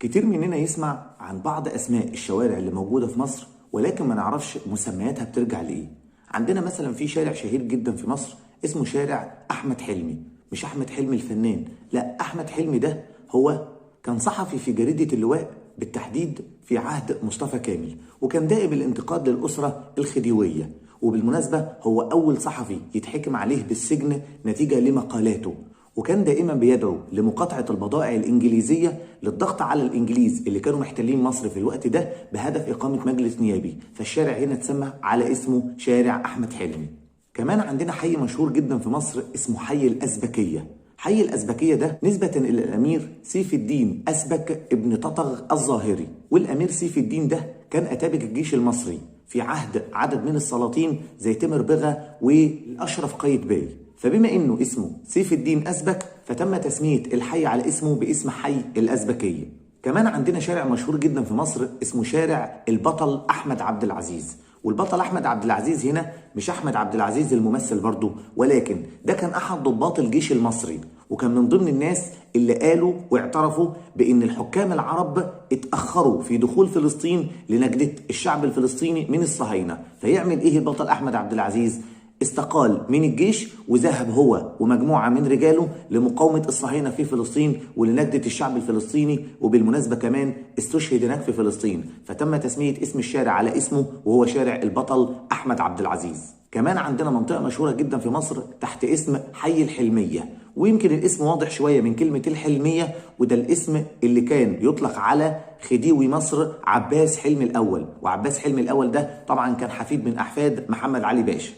كتير مننا يسمع عن بعض أسماء الشوارع اللي موجودة في مصر، ولكن ما نعرفش مسمياتها بترجع لإيه. عندنا مثلا في شارع شهير جدا في مصر اسمه شارع أحمد حلمي. مش أحمد حلمي الفنان، لا، أحمد حلمي ده هو كان صحفي في جريدة اللواء بالتحديد في عهد مصطفى كامل، وكان دائم الانتقاد للأسرة الخديوية. وبالمناسبة هو أول صحفي يتحكم عليه بالسجن نتيجة لمقالاته، وكان دائما بيدعو لمقاطعة البضائع الإنجليزية للضغط على الإنجليز اللي كانوا محتلين مصر في الوقت ده بهدف إقامة مجلس نيابي. فالشارع هنا اتسمى على اسمه شارع أحمد حلمي. كمان عندنا حي مشهور جدا في مصر اسمه حي الأزبكية. حي الأزبكية ده نسبة إلى الأمير سيف الدين أزبك ابن تطغ الظاهري. والأمير سيف الدين ده كان أتابك الجيش المصري في عهد عدد من السلاطين زي تمر بغا والأشرف قايتباي. فبما إنه اسمه سيف الدين أزبك فتم تسمية الحي على اسمه باسم حي الأزبكية. كمان عندنا شارع مشهور جدا في مصر اسمه شارع البطل أحمد عبد العزيز. والبطل أحمد عبد العزيز هنا مش أحمد عبد العزيز الممثل برضه، ولكن ده كان أحد ضباط الجيش المصري، وكان من ضمن الناس اللي قالوا واعترفوا بأن الحكام العرب اتأخروا في دخول فلسطين لنجدة الشعب الفلسطيني من الصهاينة. فيعمل إيه البطل أحمد عبد العزيز؟ استقال من الجيش وذهب هو ومجموعة من رجاله لمقاومة الصهاينة في فلسطين ولنجدة الشعب الفلسطيني. وبالمناسبة كمان استشهد هناك في فلسطين، فتم تسمية اسم الشارع على اسمه وهو شارع البطل أحمد عبد العزيز. كمان عندنا منطقة مشهورة جدا في مصر تحت اسم حي الحلمية، ويمكن الاسم واضح شوية من كلمة الحلمية، وده الاسم اللي كان يطلق على خديوي مصر عباس حلمي الأول. وعباس حلمي الأول ده طبعا كان حفيد من أحفاد محمد علي باشا.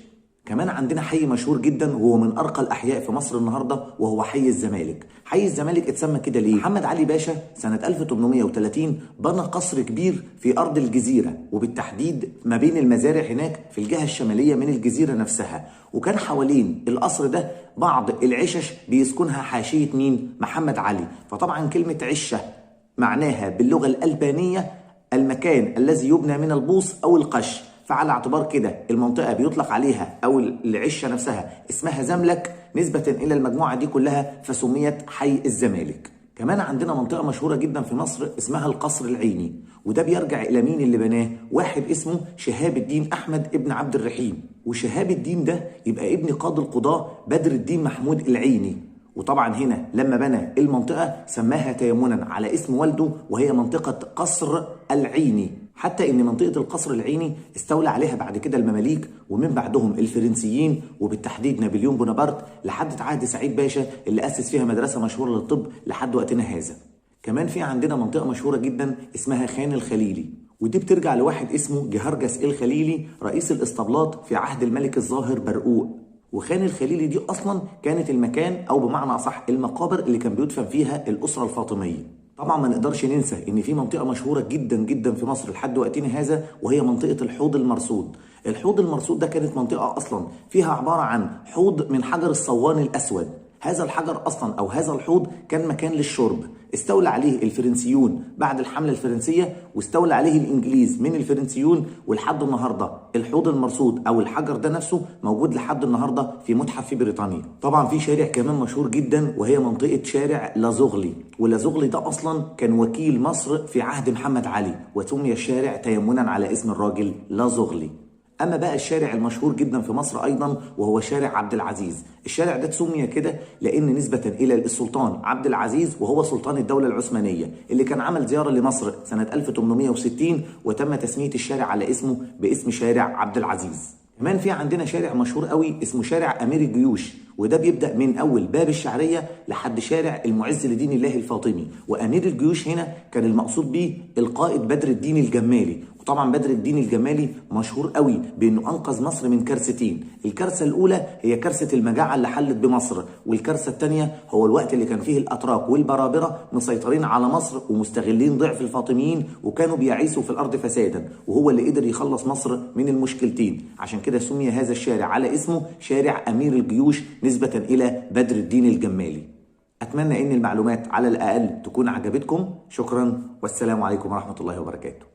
كمان عندنا حي مشهور جدا وهو من أرقى الأحياء في مصر النهاردة، وهو حي الزمالك. حي الزمالك اتسمى كده ليه؟ محمد علي باشا سنة 1830 بنى قصر كبير في أرض الجزيرة، وبالتحديد ما بين المزارع هناك في الجهة الشمالية من الجزيرة نفسها. وكان حوالين القصر ده بعض العشش بيسكنها حاشية مين؟ محمد علي. فطبعا كلمة عشة معناها باللغة الألبانية المكان الذي يبنى من البوص أو القش، فعلى اعتبار كده المنطقة بيطلق عليها أو العشة نفسها اسمها زملك نسبة إلى المجموعة دي كلها، فسميت حي الزمالك. كمان عندنا منطقة مشهورة جدا في مصر اسمها القصر العيني، وده بيرجع إلى مين اللي بناه؟ واحد اسمه شهاب الدين أحمد ابن عبد الرحيم. وشهاب الدين ده يبقى ابن قاضي القضاة بدر الدين محمود العيني. وطبعا هنا لما بنى المنطقة سماها تيمنا على اسم والده، وهي منطقة قصر العيني. حتى ان منطقة القصر العيني استولى عليها بعد كده المماليك، ومن بعدهم الفرنسيين، وبالتحديد نابليون بونابرت، لحد عهد سعيد باشا اللي أسس فيها مدرسة مشهورة للطب لحد وقتنا هذا. كمان في عندنا منطقة مشهورة جدا اسمها خان الخليلي، ودي بترجع لواحد اسمه جهرجس الخليلي رئيس الاسطبلات في عهد الملك الظاهر برقوق. وخان الخليلي دي أصلا كانت المكان أو بمعنى أصح المقابر اللي كان بيدفن فيها الأسرة الفاطمية. طبعا ما نقدرش ننسى إن في منطقة مشهورة جدا جدا في مصر لحد وقتنا هذا، وهي منطقة الحوض المرصود. الحوض المرصود ده كانت منطقة أصلا فيها عبارة عن حوض من حجر الصوان الأسود. هذا الحجر أصلا أو هذا الحوض كان مكان للشرب، استولى عليه الفرنسيون بعد الحملة الفرنسية، واستولى عليه الإنجليز من الفرنسيون، ولحد النهاردة الحوض المرصود أو الحجر ده نفسه موجود لحد النهاردة في متحف في بريطانيا. طبعا في شارع كمان مشهور جدا وهي منطقة شارع لاظوغلي، ولاظوغلي ده أصلا كان وكيل مصر في عهد محمد علي، وسمي الشارع تيمنا على اسم الراجل لاظوغلي. أما بقى الشارع المشهور جدا في مصر أيضا وهو شارع عبد العزيز. الشارع ده تسمي كده لأن نسبة إلى السلطان عبد العزيز، وهو سلطان الدولة العثمانية اللي كان عمل زيارة لمصر سنة 1860، وتم تسمية الشارع على اسمه باسم شارع عبد العزيز. كمان في عندنا شارع مشهور قوي اسمه شارع أمير الجيوش، وده بيبدأ من أول باب الشعرية لحد شارع المعز لدين الله الفاطمي. وأمير الجيوش هنا كان المقصود به القائد بدر الدين الجمالي. وطبعا بدر الدين الجمالي مشهور قوي بأنه أنقذ مصر من كارثتين، الكارثة الأولى هي كارثة المجاعة اللي حلت بمصر، والكارثة الثانية هو الوقت اللي كان فيه الأتراك والبرابرة مسيطرين على مصر ومستغلين ضعف الفاطميين وكانوا بيعيسوا في الأرض فسادا، وهو اللي قدر يخلص مصر من المشكلتين. عشان كده سمي هذا الشارع على اسمه شارع أمير الجيوش نسبة إلى بدر الدين الجمالي. أتمنى إن المعلومات على الأقل تكون عجبتكم. شكرا والسلام عليكم ورحمة الله وبركاته.